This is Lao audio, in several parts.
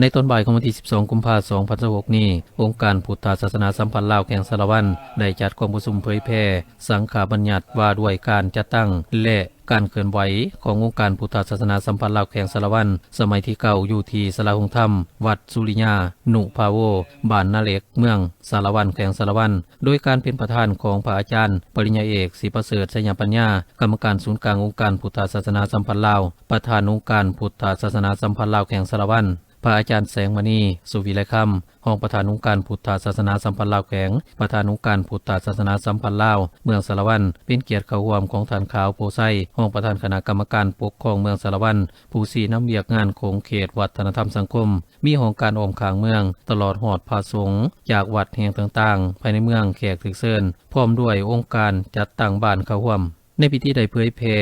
ໃນຕອນບ່າຍຂອງວັນທີສິບສອງ ກຸມພາ ສອງພັນຊາວຫົກນີ້, ອົງການພຸດທະສາສະໜາສຳພັນລາວແຂວງສາລະວັນ ໄດ້ຈັດກອງປະຊຸມເຜີຍແຜ່ສັງຄະບັນຍັດວ່າດ້ວຍການຈັດຕັ້ງ ແລະ ການເຄື່ອນໄຫວຂອງອົງການພຸດທະສາສະໜາສຳພັນລາວແຂວງສາລະວັນ ສະໄໝທີເກົ້າ ຢູ່ທີ່ສາລາໂຮງທຳ ວັດສຸລິຍານຸພາໂວ, ບ້ານນາເຫຼັກ, ເມືອງສາລະວັນ, ແຂວງສາລະວັນ. ໂດຍການເປັນປະທານຂອງພະອາຈານປະລິນຍາເອກ ສີປະເສີດ ໄຊຍະປັນຍາ, ກຳມະການສູນກາງອົງການພຸດທະສາສະໜາສຳພັນລາວ, ປະທານອົງການພຸດທະສາສະໜາສຳພັນລາວແຂວງສາລະວັນ, ພະອາຈານແສງມະນີ ສຸວິໄລຄຳ, ຮອງປະທານອົງການພຸດທະສາສະໜາສຳພັນລາວແຂວງ, ປະທານອົງການພຸດທະສາສະໜາສຳພັນລາວເມືອງສາລະວັນ, ເປັນກຽດເຂົ້າຮ່ວມຂອງທ່ານ ຂາວ ໂພໄຊ, ຮອງປະທານຄະນະກຳມະການປົກຄອງເມືອງສາລະວັນ, ຜູ້ຊີ້ນຳວຽກງານຂົງເຂດວັດທະນະທຳສັງຄົມ, ມີຫ້ອງການອ້ອມຂ້າງເມືອງ, ຕະຫຼອດຮອດພະສົງຈາກວັດແຫ່ງຕ່າງໆ ພາຍໃນເມືອງແຂກຖືກເຊີນ, ພ້ອມດ້ວຍອົງການຈັດຕັ້ງບ້ານເຂົ້າຮ່ວມ. ໃນພິທີໄດ້ເຜີຍແຜ່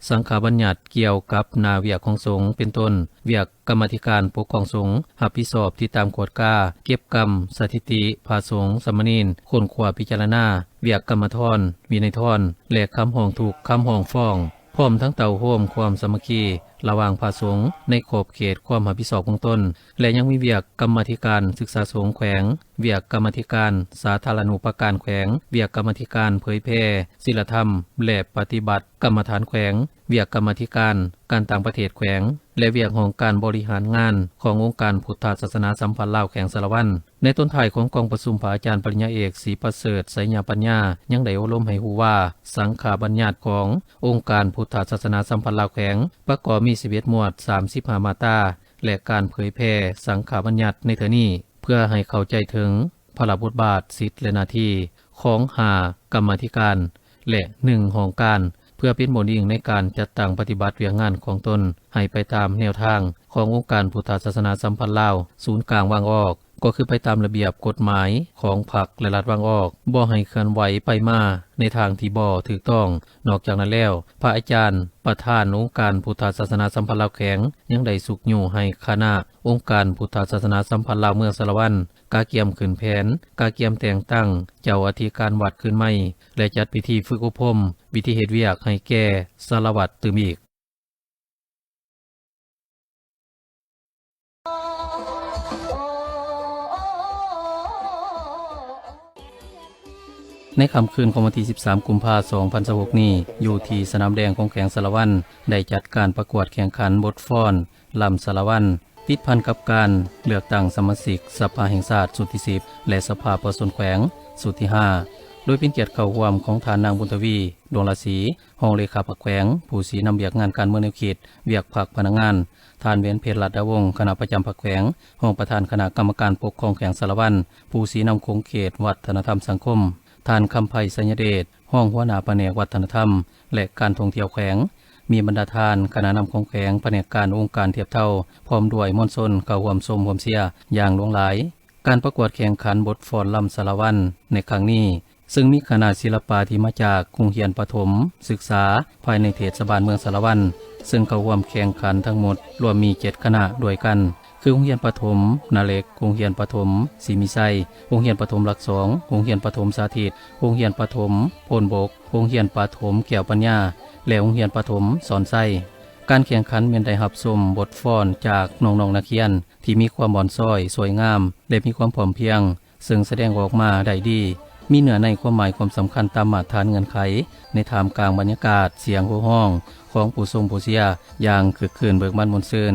ສັງຄະບັນຍັດກ່ຽວກັບໜ້າວຽກຂອງສົງ ເປັນຕົ້ນ ວຽກກຳມາທິການປົກຄອງສົງ ຮັບຜິດຊອບຕິດຕາມກວດກາ, ເກັບກຳສະຖິຕິພະສົງສາມະເນນ, ຄົ້ນຄວ້າພິຈາລະນາ, ວຽກກຳມະທອນ, ວິໄນທອນ ແລະ ຄຳຮ້ອງທຸກ, ຄຳຮ້ອງຟ້ອງ. ພ້ອມທັງເຕົ້າໂຮມຄວາມສາມັກຄີລະຫວ່າງພະສົງໃນຂອບເຂດຄວາມຮັບຜິດຊອບຂອງຕົນ ແລະ ຍັງມີວຽກກຳມາທິການສຶກສາສົງແຂວງ, ວຽກກຳມາທິການສາທາລະນຸປະການແຂວງ, ວຽກກຳມາທິການເຜີຍແຜ່ສີລະທຳ ແລະ ປະຕິບັດກຳມະຖານແຂວງ, ວຽກກຳມາທິການການຕ່າງປະເທດແຂວງ ແລະ ວຽກຫ້ອງການບໍລິຫານງານຂອງອົງການພຸດທະສາສະໜາສຳພັນລາວແຂວງສາລະວັນ. ໃນຕອນທ້າຍຂອງກອງປະຊຸມ, ພະອາຈານປະລິນຍາເອກ ສີປະເສີດ ໄຊຍະປັນຍາ ຍັງໄດ້ໂອ້ລົມໃຫ້ຮູ້ວ່າ ສັງຄະບັນຍັດຂອງອົງການພຸດທະສາສະໜາສຳພັນລາວແຂວງ ປະກອບມີສິບເອັດໝວດ, ສາມສິບຫ້າມາດຕາ ແລະ ການເຜີຍແຜ່ສັງຄະບັນຍັດໃນເທື່ອນີ້ ເພື່ອໃຫ້ເຂົ້າໃຈເຖິງພາລະບົດບາດ, ສິດ ແລະ ໜ້າທີ່ຂອງຫ້າກຳມາທິການ ແລະ ໜຶ່ງຫ້ອງການ ເພື່ອເປັນບ່ອນອີງໃນການຈັດຕັ້ງປະຕິບັດວຽກງານຂອງຕົນໃຫ້ໄປຕາມແນວທາງຂອງອົງການພຸດທະສາສະໜາສຳພັນລາວສູນກາງວາງອອກ, ກໍຄືໄປຕາມລະບຽບກົດໝາຍຂອງພັກ ແລະ ລັດວາງອອກ, ບໍ່ໃຫ້ເຄື່ອນໄຫວໄປມາໃນທາງທີ່ບໍ່ຖືກຕ້ອງ. ນອກຈາກນັ້ນແລ້ວ, ພະອາຈານປະທານອົງການພຸດທະສາສະໜາສຳພັນລາວແຂວງ ຍັງໄດ້ຊຸກຍູ້ໃຫ້ຄະນະອົງການພຸດທະສາສະໜາສຳພັນລາວເມືອງສາລະວັນ ກະກຽມຂຶ້ນແຜນ, ກະກຽມແຕ່ງຕັ້ງເຈົ້າອະທິການວັດຄືນໃໝ່ ແລະ ຈັດພິທີຝຶກອົບຮົມວິທີເຮັດວຽກໃຫ້ແກ່ສາລະວັດຕື່ມອີກ. ໃນຄ່ຳຄືນຂອງວັນທີສິບສາມ ກຸມພາ ສອງພັນຊາວຫົກນີ້, ຢູ່ທີ່ສະໜາມແດງຂອງແຂວງສາລະວັນ ໄດ້ຈັດການປະກວດແຂ່ງຂັນບົດຟ້ອນ ລຳສາລະວັນ ຕິດພັນກັບການເລືອກຕັ້ງສະມາຊິກສະພາແຫ່ງຊາດຊຸດທີສິບ ແລະ ສະພາປະຊາຊົນແຂວງຊຸດທີຫ້າ ໂດຍເປັນກຽດເຂົ້າຮ່ວມຂອງທ່ານນາງ ບຸນທະວີ ດວງລາສີ ຮອງເລຂາພັກແຂວງ, ຜູ້ຊີ້ນຳວຽກງານການເມືອງແນວຄິດ, ວຽກພັກພະນັກງານ, ທ່ານ ແຫວນເພັດ ລັດດາວົງ ຄະນະປະຈຳພັກແຂວງ, ຮອງປະທານຄະນະກຳມະການປົກຄອງແຂວງສາລະວັນ, ຜູ້ຊີ້ນຳຂົງເຂດວັດທະນະທຳສັງຄົມ, ທ່ານ ຄຳໄພ ໄຊຍະເດດ ຮອງຫົວໜ້າພະແນກວັດທະນະທຳ ແລະ ການທ່ອງທ່ຽວແຂວງ, ມີບັນດາທ່ານຄະນະນຳຂອງແຂວງ, ພະແນກການ, ອົງການທຽບເທົ່າ, ພ້ອມດ້ວຍມວນຊົນເຂົ້າຮ່ວມຊົມຮ່ວມເຊຍຢ່າງຫຼວງຫຼາຍ. ການປະກວດແຂ່ງຂັນບົດຟ້ອນລຳສາລະວັນໃນຄັ້ງນີ້, ເຊິ່ງມີຄະນະສິລະປະທີ່ມາຈາກໂຮງຮຽນປະຖົມສຶກສາພາຍໃນເທດສະບານເມືອງສາລະວັນ, ເຊິ່ງເຂົ້າຮ່ວມແຂ່ງຂັນທັງໝົດລວມມີເຈັດຄະນະດ້ວຍກັນ, ຄືໂຮງຮຽນປະຖົມນາເຫຼັກ, ໂຮງຮຽນປະຖົມສີມີໄຊ, ໂຮງຮຽນປະຖົມຫຼັກສອງ, ໂຮງຮຽນປະຖົມສາທິດ, ໂຮງຮຽນປະຖົມໂພນບົກ, ໂຮງຮຽນປະຖົມແກ້ວປັນຍາ ແລະ ໂຮງຮຽນປະຖົມສອນໄຊ. ການແຂ່ງຂັນແມ່ນໄດ້ຮັບຊົມບົດຟ້ອນຈາກນ້ອງໆນັກຮຽນທີ່ມີຄວາມອ່ອນຊ້ອຍ, ສວຍງາມ ແລະ ມີຄວາມພ້ອມພຽງ, ເຊິ່ງສະແດງອອກມາໄດ້ດີ, ມີເນື້ອໃນຄວາມໝາຍຄວາມສຳຄັນຕາມມາດຖານເງື່ອນໄຂ ໃນທ່າມກາງບັນຍາກາດສຽງໂຫ່ຮ້ອງຂອງຜູ້ຊົມຜູ້ເຊຍຢ່າງຄຶກຄື້ນເບີກບານມ່ວນຊື່ນ.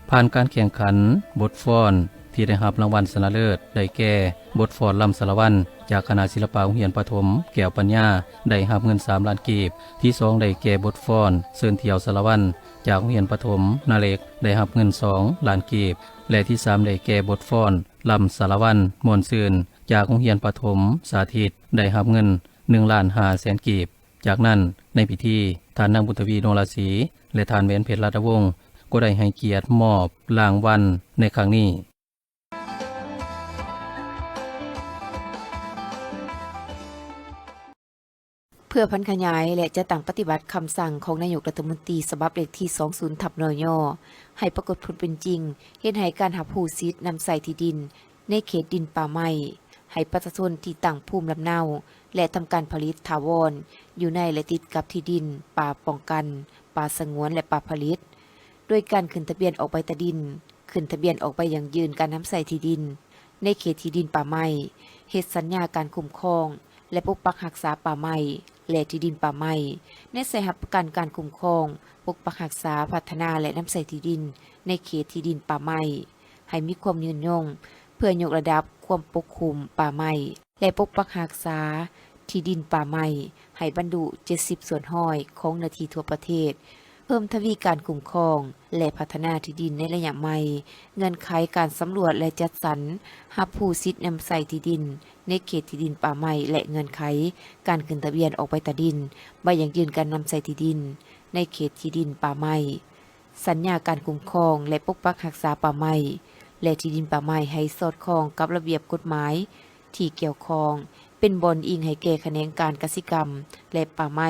ຜ່ານການແຂ່ງຂັນບົດຟ້ອນທີ່ໄດ້ຮັບລາງວັນຊະນະເລີດ ໄດ້ແກ່ບົດຟ້ອນລຳສາລະວັນ ຈາກຄະນະສິລະປະໂຮງຮຽນປະຖົມແກ້ວປັນຍາ ໄດ້ຮັບເງິນສາມລ້ານກີບ, ທີສອງໄດ້ແກ່ບົດຟ້ອນເຊີນທ່ຽວສາລະວັນ ຈາກໂຮງຮຽນປະຖົມນາເຫຼັກ ໄດ້ຮັບເງິນສອງລ້ານກີບ ແລະ ທີສາມໄດ້ແກ່ບົດຟ້ອນ ລຳສາລະວັນມ່ວນຊື່ນ ຈາກໂຮງຮຽນປະຖົມສາທິດ ໄດ້ຮັບເງິນໜຶ່ງລ້ານຫ້າແສນກີບ. ຈາກນັ້ນ, ໃນພິທີ, ທ່ານນາງ ບຸນທະວີ ດວງລາສີ ແລະ ທ່ານ ແຫວນເພັດ ລັດດາວົງ ກໍໄດ້ໃຫ້ກຽດມອບລາງວັນໃນຄັ້ງນີ້. ເພື່ອຜັນຂະຫຍາຍ ແລະ ຈັດຕັ້ງປະຕິບັດຄຳສັ່ງຂອງນາຍົກລັດຖະມົນຕີ ສະບັບເລກທີ ສອງສູນ ທັບ ນຍ ໃຫ້ປາກົດຜົນເປັນຈິງ, ເຮັດໃຫ້ການຮັບຮູ້ສິດນຳໃຊ້ທີ່ດິນໃນເຂດດິນປ່າໄມ້ ໃຫ້ປະຊາຊົນທີ່ຕັ້ງພູມລຳເນົາ ແລະ ທຳການຜະລິດຖາວອນຢູ່ໃນ ແລະ ຕິດກັບທີ່ດິນປ່າປ້ອງກັນ, ປ່າສະຫງວນ ແລະ ປ່າຜະລິດ, ໂດຍການຂຶ້ນທະບຽນອອກໃບຕາດິນ, ຂຶ້ນທະບຽນອອກໃບຢັ້ງຢືນການນຳໃຊ້ທີ່ດິນ ໃນເຂດທີ່ດິນປ່າໄມ້, ເຮັດສັນຍາການຄຸ້ມຄອງ ແລະ ປົກປັກຮັກສາປ່າໄມ້ ແລະ ທີ່ດິນປ່າໄມ້, ແນະໃສ່ຮັບປະກັນການຄຸ້ມຄອງ, ປົກປັກຮັກສາ, ພັດທະນາ ແລະ ນຳໃຊ້ທີ່ດິນ ໃນເຂດທີ່ດິນປ່າໄມ້ ໃຫ້ມີຄວາມຍືນຍົງ ເພື່ອຍົກລະດັບຄວາມປົກຄຸມປ່າໄມ້ ແລະ ປົກປັກຮັກສາທີ່ດິນປ່າໄມ້ ໃຫ້ບັນລຸເຈັດສິບສ່ວນຮ້ອຍຂອງເນື້ອທີ່ທົ່ວປະເທດ, ເພີ່ມທະວີການຄຸ້ມຄອງ ແລະ ພັດທະນາທີ່ດິນໃນໄລຍະໃໝ່, ເງື່ອນໄຂການສຳຫຼວດ ແລະ ຈັດສັນຮັບຮູ້ສິດນຳໃຊ້ທີ່ດິນໃນເຂດທີ່ດິນປ່າໄມ້ ແລະ ເງື່ອນໄຂການຂຶ້ນທະບຽນອອກໃບຕາດິນ, ໃບຢັ້ງຢືນການນຳໃຊ້ທີ່ດິນໃນເຂດທີ່ດິນປ່າໄມ້. ສັນຍາການຄຸ້ມຄອງ ແລະ ປົກປັກຮັກສາປ່າໄມ້ ແລະ ທີ່ດິນປ່າໄມ້ໃຫ້ສອດຄ່ອງກັບລະບຽບກົດໝາຍທີ່ກ່ຽວຂ້ອງ, ເປັນບ່ອນອີງໃຫ້ແກ່ຂະແໜງການກະສິກຳ ແລະ ປ່າໄມ້.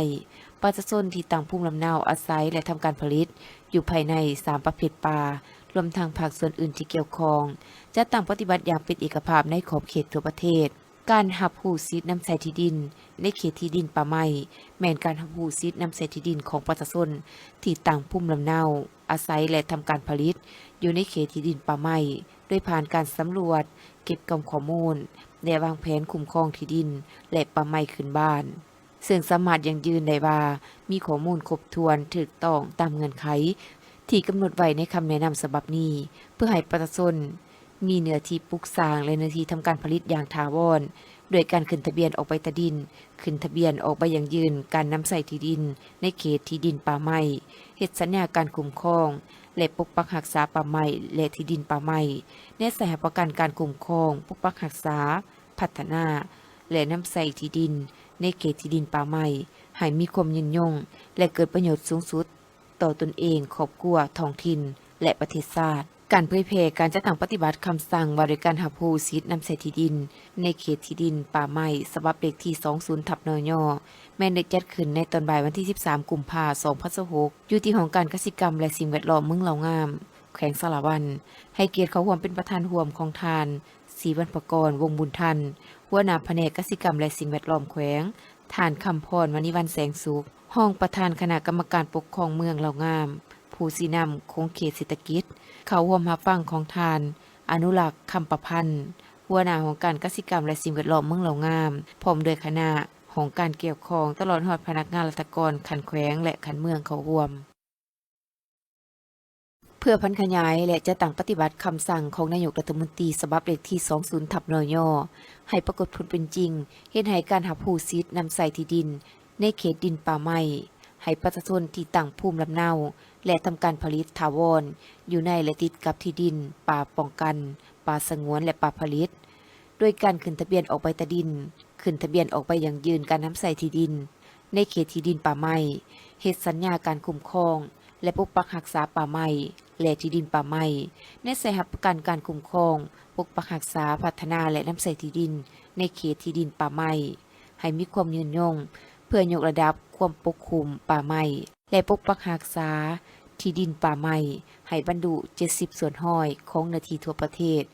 ປະຊາຊົນທີ່ຕັ້ງພູມລຳເນົາອາໄສ ແລະ ທຳການຜະລິດຢູ່ພາຍໃນສາມປະເພດປ່າ, ລວມທັງພາກສ່ວນອື່ນທີ່ກ່ຽວຂ້ອງ, ຈັດຕັ້ງປະຕິບັດຢ່າງເປັນເອກະພາບໃນຂອບເຂດທົ່ວປະເທດ. ການຮັບຮູ້ສິດນຳໃຊ້ທີ່ດິນໃນເຂດທີ່ດິນປ່າໄມ້ ແມ່ນການຮັບຮູ້ສິດນຳໃຊ້ທີ່ດິນຂອງປະຊາຊົນທີ່ຕັ້ງພູມລຳເນົາອາໄສ ແລະ ທຳການຜະລິດຢູ່ໃນເຂດທີ່ດິນປ່າໄມ້ ໂດຍຜ່ານການສຳຫຼວດ, ເກັບກຳຂໍ້ມູນ ແລະ ວາງແຜນຄຸ້ມຄອງທີ່ດິນ ແລະ ປ່າໄມ້ພື້ນບ້ານ, ເຊິ່ງສາມາດຢັ້ງຢືນໄດ້ວ່າມີຂໍ້ມູນຄົບຖ້ວນ, ຖືກຕ້ອງຕາມເງື່ອນໄຂທີ່ກຳນົດໄວ້ໃນຄຳແນະນຳສະບັບນີ້ ເພື່ອໃຫ້ປະຊາຊົນ ມີເນື້ອທີ່ປຸກສ້າງ ແລະ ເນື້ອທີ່ທຳການຜະລິດຢ່າງຖາວອນ ດ້ວຍການຂຶ້ນທະບຽນອອກໃບຕາດິນ, ຂຶ້ນທະບຽນອອກໃບຢັ້ງຢືນການນຳໃຊ້ທີ່ດິນໃນເຂດທີ່ດິນປ່າໄມ້, ເຮັດສັນຍາການຄຸ້ມຄອງ ແລະ ປົກປັກຮັກສາປ່າໄມ້ ແລະ ທີ່ດິນປ່າໄມ້, ແນະໃສ່ຮັບປະກັນການຄຸ້ມຄອງ, ປົກປັກຮັກສາ, ພັດທະນາ ແລະ ນຳໃຊ້ທີ່ດິນໃນເຂດທີ່ດິນປ່າໄມ້ ໃຫ້ມີຄວາມຍືນຍົງ ແລະ ເກີດປະໂຫຍດສູງສຸດ ຕໍ່ຕົນເອງ, ຄອບຄົວ, ທ້ອງຖິ່ນ ແລະ ປະເທດຊາດ. ການເຜີຍແຜ່ການຈັດຕັ້ງປະຕິບັດຄຳສັ່ງວ່າດ້ວຍການຮັບຮູ້ສິດນຳໃຊ້ທີ່ດິນໃນເຂດທີ່ດິນປ່າໄມ້ ສະບັບເລກທີສອງສູນທັບ ນຍ ແມ່ນໄດ້ຈັດຂຶ້ນໃນຕອນບ່າຍວັນທີສິບສາມ ກຸມພາ ສອງພັນຊາວຫົກ ຢູ່ທີ່ຫ້ອງການກະສິກຳ ແລະ ສິ່ງແວດລ້ອມເມືອງເລົ່າງາມ ແຂວງສາລະວັນ. ໃຫ້ກຽດເຂົ້າຮ່ວມເປັນປະທານຮ່ວມຂອງທ່ານ ສີວັນປະກອນ ວົງບຸນທັນ ຫົວໜ້າພະແນກກະສິກຳ ແລະ ສິ່ງແວດລ້ອມແຂວງ, ທ່ານ ຄຳພອນ ມະນີວັນ ແສງສຸກ ຮອງປະທານຄະນະກຳມະການປົກຄອງເມືອງເລົ່າງາມ, ຜູ້ຊີ້ນຳຂົງເຂດເສດຖະກິດ, ເຂົ້າຮ່ວມຮັບຟັງຂອງທ່ານ ອະນຸລັກ ຄຳປະພັນ ຫົວໜ້າຫ້ອງການກະສິກຳ ແລະ ສິ່ງແວດລ້ອມເມືອງເລົ່າງາມ, ພ້ອມດ້ວຍຄະນະຫ້ອງການກ່ຽວຂ້ອງ, ຕະຫຼອດຮອດພະນັກງານລັດຖະກອນຂັ້ນແຂວງ ແລະ ຂັ້ນເມືອງເຂົ້າຮ່ວມ. ເພື່ອຜັນຂະຫຍາຍ ແລະ ຈັດຕັ້ງປະຕິບັດຄຳສັ່ງຂອງນາຍົກລັດຖະມົນຕີສະບັບເລກທີສອງສູນທັບ ນຍ ໃຫ້ປາກົດຜົນເປັນຈິງ, ເຮັດໃຫ້ການຮັບຮູ້ສິດນຳໃຊ້ທີ່ດິນໃນເຂດດິນປ່າໄມ້ ໃຫ້ປະຊາຊົນທີ່ຕັ້ງພູມລຳເນົາ ແລະ ທຳການຜະລິດຖາວອນຢູ່ໃນ ແລະ ຕິດກັບທີ່ດິນປ່າປ້ອງກັນ, ປ່າສະຫງວນ ແລະ ປ່າຜະລິດ ໂດຍການຂຶ້ນທະບຽນອອກໃບຕາດິນ, ຂຶ້ນທະບຽນອອກໃບຢັ້ງຢືນການນຳໃຊ້ທີ່ດິນ ໃນເຂດທີ່ດິນປ່າໄມ້, ເຮັດສັນຍາການຄຸ້ມຄອງ ແລະ ປົກປັກຮັກສາປ່າໄມ້ ແລະ ທີ່ດິນປ່າໄມ້, ແນະໃສ່ຮັບປະກັນການຄຸ້ມຄອງ, ປົກປັກຮັກສາ, ພັດທະນາ ແລະ ນຳໃຊ້ທີ່ດິນໃນເຂດທີ່ດິນປ່າໄມ້ ໃຫ້ມີຄວາມຍືນຍົງ ເພື່ອຍົກລະດັບຄວາມປົກຄຸມປ່າໄມ້ ແລະ ປົກປັກຮັກສາທີ່ດິນປ່າໄມ້ ໃຫ້ບັນລຸເຈັດສິບສ່ວນຮ້ອຍຂອງເນື້ອທີ່ທົ່ວປະເທດ,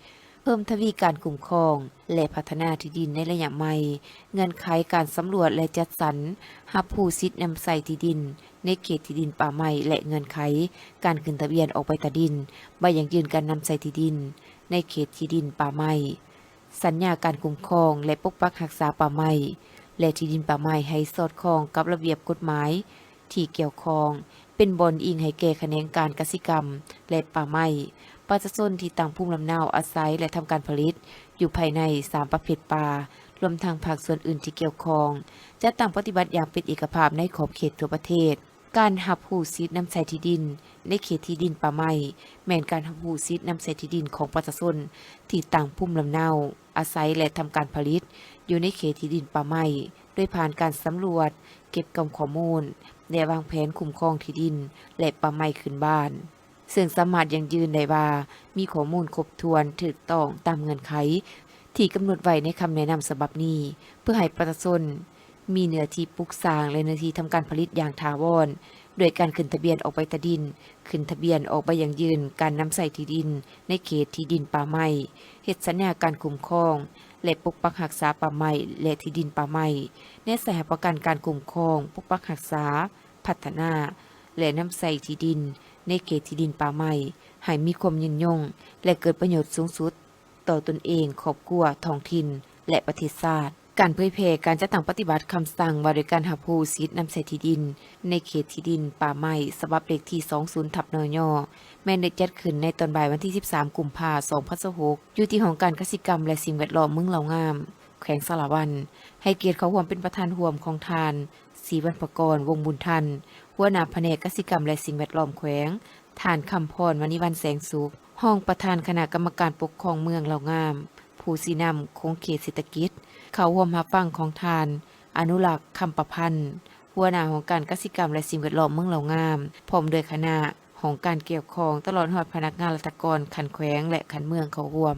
ເພີ່ມທະວີການຄຸ້ມຄອງ ແລະ ພັດທະນາທີ່ດິນໃນໄລຍະໃໝ່, ເງື່ອນໄຂການສຳຫຼວດ ແລະ ຈັດສັນຮັບຮູ້ສິດນຳໃຊ້ທີ່ດິນໃນເຂດທີ່ດິນປ່າໄມ້ ແລະ ເງື່ອນໄຂການຂຶ້ນທະບຽນອອກໃບຕາດິນ, ໃບຢັ້ງຢືນການນຳໃຊ້ທີ່ດິນໃນເຂດທີ່ດິນປ່າໄມ້, ສັນຍາການຄຸ້ມຄອງ ແລະ ປົກປັກຮັກສາປ່າໄມ້ ແລະ ທີ່ດິນປ່າໄມ້ໃຫ້ສອດຄ່ອງກັບລະບຽບກົດໝາຍ ທີ່ກ່ຽວຂ້ອງ ເປັນບ່ອນອີງໃຫ້ແກ່ຂະແໜງການກະສິກຳ ແລະ ປ່າໄມ້. ປະຊາຊົນທີ່ຕັ້ງພູມລຳເນົາອາໄສ ແລະ ທຳການຜະລິດຢູ່ພາຍໃນສາມປະເພດປ່າ ລວມທັງພາກສ່ວນອື່ນທີ່ກ່ຽວຂ້ອງ ຈັດຕັ້ງປະຕິບັດຢ່າງເປັນເອກະພາບໃນຂອບເຂດທົ່ວປະເທດ. ການຮັບຮູ້ສິດນຳໃຊ້ທີ່ດິນໃນເຂດທີ່ດິນປ່າໄມ້ ແມ່ນການຮັບຮູ້ສິດນຳໃຊ້ທີ່ດິນຂອງປະຊາຊົນທີ່ຕັ້ງພູມລຳເນົາ ອາໄສ ແລະ ທຳການຜະລິດຢູ່ໃນເຂດທີ່ດິນປ່າໄມ້ ໂດຍຜ່ານການສຳຫຼວດ, ເກັບກຳຂໍ້ມູນ ແລະ ວາງແຜນຄຸ້ມຄອງທີ່ດິນ ແລະ ປ່າໄມ້ພື້ນບ້ານ, ເຊິ່ງສາມາດຢັ້ງຢືນໄດ້ວ່າມີຂໍ້ມູນຄົບຖ້ວນ, ຖືກຕ້ອງຕາມເງື່ອນໄຂທີ່ກຳນົດໄວ້ໃນຄຳແນະນຳສະບັບນີ້ ເພື່ອໃຫ້ປະຊາຊົນ ມີເນື້ອທີ່ປຸກສ້າງ ແລະ ເນື້ອທີ່ທຳການຜະລິດຢ່າງຖາວອນ ດ້ວຍການຂຶ້ນທະບຽນອອກໃບຕາດິນ, ຂຶ້ນທະບຽນອອກໃບຢັ້ງຢືນການນຳໃຊ້ທີ່ດິນໃນເຂດທີ່ດິນປ່າໄມ້, ເຮັດສັນຍາການຄຸ້ມຄອງ ແລະ ປົກປັກຮັກສາປ່າໄມ້ ແລະ ທີ່ດິນປ່າໄມ້, ແນະໃສ່ຮັບປະກັນການຄຸ້ມຄອງ, ປົກປັກຮັກສາ, ພັດທະນາ ແລະ ນຳໃຊ້ທີ່ດິນໃນເຂດທີ່ດິນປ່າໄມ້ ໃຫ້ມີຄວາມຍືນຍົງ ແລະ ເກີດປະໂຫຍດສູງສຸດຕໍ່ຕົນເອງ, ຄອບຄົວ, ທ້ອງຖິ່ນ ແລະ ປະເທດຊາດ. ການເຜີຍແຜ່ການຈັດຕັ້ງປະຕິບັດຄຳສັ່ງວ່າດ້ວຍການຮັບຮູ້ສິດນຳໃຊ້ທີ່ດິນໃນເຂດທີ່ດິນປ່າໄມ້ ສະບັບເລກທີ ສອງສູນ ທັບ ນຍ ແມ່ນໄດ້ຈັດຂຶ້ນໃນຕອນບ່າຍວັນທີ ສິບສາມ ກຸມພາ ສອງພັນຊາວຫົກ ຢູ່ທີ່ຫ້ອງການກະສິກຳ ແລະ ສິ່ງແວດລ້ອມເມືອງເລົ່າງາມ ແຂວງສາລະວັນ, ໃຫ້ກຽດເຂົ້າຮ່ວມເປັນປະທານຮ່ວມຂອງທ່ານ ສີວັນປະກອນ ວົງບຸນທັນ ຫົວໜ້າພະແນກກະສິກຳ ແລະ ສິ່ງແວດລ້ອມແຂວງ, ທ່ານ ຄຳພອນ ມະນີວັນ ແສງສຸກ ຮອງປະທານຄະນະກຳມະການປົກຄອງເມືອງເລົ່າງາມ, ຜູ້ຊີ້ນຳຂົງເຂດເສດຖະກິດ, ເຂົ້າຮ່ວມຮັບຟັງຂອງທ່ານ ອະນຸລັກ ຄຳປະພັນ ຫົວໜ້າຫ້ອງການກະສິກຳ ແລະ ສິ່ງແວດລ້ອມເມືອງເລົ່າງາມ ພ້ອມດ້ວຍຄະນະ, ຫ້ອງການກ່ຽວຂ້ອງ ຕະຫຼອດຮອດພະນັກງານລັດຖະກອນຂັ້ນແຂວງ ແລະ ຂັ້ນເມືອງເຂົ້າຮ່ວມ.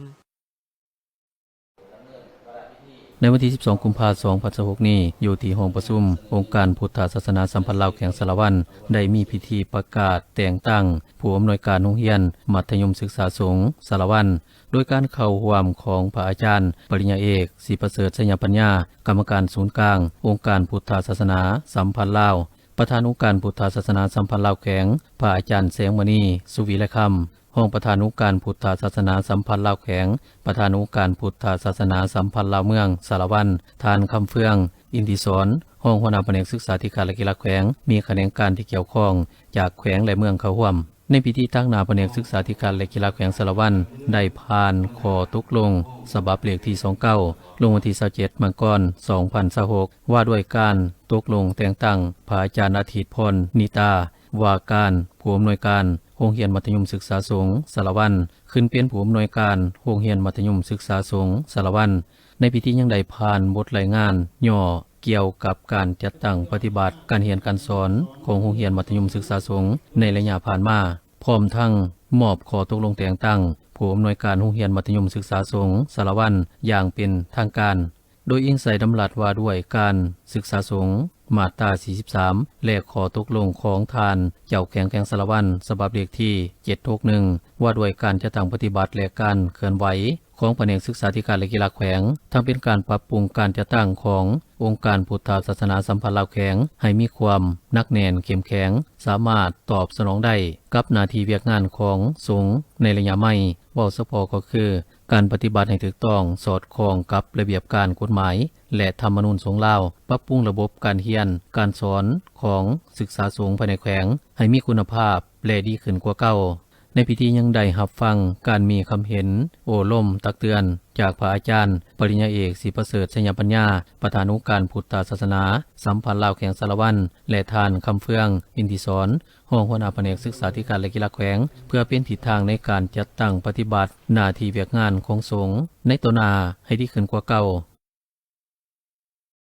ໃນວັນທີ ສິບສອງ ກຸມພາ ສອງພັນຊາວຫົກ ນີ້, ຢູ່ທີ່ຫ້ອງປະຊຸມອົງການພຸດທະສາສະໜາສຳພັນລາວແຂວງສາລະວັນ ໄດ້ມີພິທີປະກາດແຕ່ງຕັ້ງຜູ້ອຳນວຍການໂຮງຮຽນມັດທະຍົມສຶກສາສົງສາລະວັນ ໂດຍການເຂົ້າຮ່ວມຂອງພະອາຈານປະລິນຍາເອກ ສີປະເສີດ ໄຊຍະປັນຍາ ກຳມະການສູນກາງອົງການພຸດທະສາສະໜາສຳພັນລາວ, ປະທານອົງການພຸດທະສາສະໜາສຳພັນລາວແຂວງ, ພະອາຈານ ແສງມະນີ ສຸວິໄລຄຳ, ຮອງປະທານອົງການພຸດທະສາສະໜາສຳພັນລາວແຂວງ, ປະທານອົງການພຸດທະສາສະໜາສຳພັນລາວເມືອງສາລະວັນ, ທ່ານ ຄຳເຟືອງ ອິນທິສອນ, ຮອງຫົວໜ້າພະແນກສຶກສາທິການ ແລະ ກິລາແຂວງ, ມີຂະແໜງການທີ່ກ່ຽວຂ້ອງຈາກແຂວງ ແລະ ເມືອງເຂົ້າຮ່ວມ. ໃນພິທີ, ຕາງໜ້າພະແນກສຶກສາທິການ ແລະ ກິລາແຂວງສາລະວັນ ໄດ້ຜ່ານຂໍ້ຕົກລົງສະບັບເລກທີ ສອງເກົ້າ ລົງວັນທີ ຊາວເຈັດ ມັງກອນ ສອງພັນຊາວຫົກ ວ່າດ້ວຍການຕົກລົງແຕ່ງຕັ້ງພະອາຈານ ອາທິດພອນ ນິຕາ ວ່າການຜູ້ອຳນວຍການໂຮງຮຽນມັດທະຍົມສຶກສາສົງສາລະວັນ ຂຶ້ນເປັນຜູ້ອຳນວຍການໂຮງຮຽນມັດທະຍົມສຶກສາສົງສາລະວັນ. ໃນພິທີຍັງໄດ້ຜ່ານບົດລາຍງານຫຍໍ້ກ່ຽວກັບການຈັດຕັ້ງປະຕິບັດການຮຽນການສອນຂອງໂຮງຮຽນມັດທະຍົມສຶກສາສົງໃນໄລຍະຜ່ານມາ, ພ້ອມທັງມອບຂໍ້ຕົກລົງແຕ່ງຕັ້ງຜູ້ອຳນວຍການໂຮງຮຽນມັດທະຍົມສຶກສາສົງສາລະວັນຢ່າງເປັນທາງການ. ໂດຍອີງໃສ່ດຳລັດວ່າດ້ວຍການສຶກສາສົງ ມາດຕາ ສີ່ສິບສາມ ແລະ ຂໍ້ຕົກລົງຂອງທ່ານເຈົ້າແຂວງແຂວງສາລະວັນ ສະບັບເລກທີ ເຈັດຫົກໜຶ່ງ ວ່າດ້ວຍການຈັດຕັ້ງປະຕິບັດ ແລະ ການເຄື່ອນໄຫວຂອງພະແນກສຶກສາທິການ ແລະ ກິລາແຂວງ, ທັງເປັນການປັບປຸງການຈັດຕັ້ງຂອງອົງການພຸດທະສາສະໜາສຳພັນລາວແຂວງໃຫ້ມີຄວາມໜັກແໜ້ນເຂັ້ມແຂງ, ສາມາດຕອບສະໜອງໄດ້ກັບໜ້າທີ່ວຽກງານຂອງສົງໃນໄລຍະໃໝ່, ເວົ້າສະເພາະກໍຄື ການປະຕິບັດໃຫ້ຖືກຕ້ອງສອດຄ່ອງກັບລະບຽບການ, ກົດໝາຍ ແລະ ທຳມະນູນສົງລາວ, ປັບປຸງລະບົບການຮຽນການສອນຂອງສຶກສາສົງພາຍໃນແຂວງໃຫ້ມີຄຸນນະພາບ ແລະ ດີຂຶ້ນກວ່າເກົ່າ. ໃນພິທີຍັງໄດ້ຮັບຟັງການມີຄຳເຫັນໂອ້ລົມຕັກເຕືອນຈາກພະອາຈານປະລິນຍາເອກ ສີປະເສີດ ໄຊຍະປັນຍາ ປະທານອົງການພຸດທະສາສະໜາສຳພັນລາວແຂວງສາລະວັນ ແລະ ທ່ານ ຄຳເຟືອງ ອິນທິສອນ ຮອງຫົວໜ້າພະແນກສຶກສາທິການ ແລະ ກິລາແຂວງ ເພື່ອເປັນທິດທາງໃນການຈັດຕັ້ງປະຕິບັດໜ້າທີ່ວຽກງານຂອງສົງໃນຕໍ່ໜ້າໃຫ້ດີຂຶ້ນກວ່າເກົ່າ.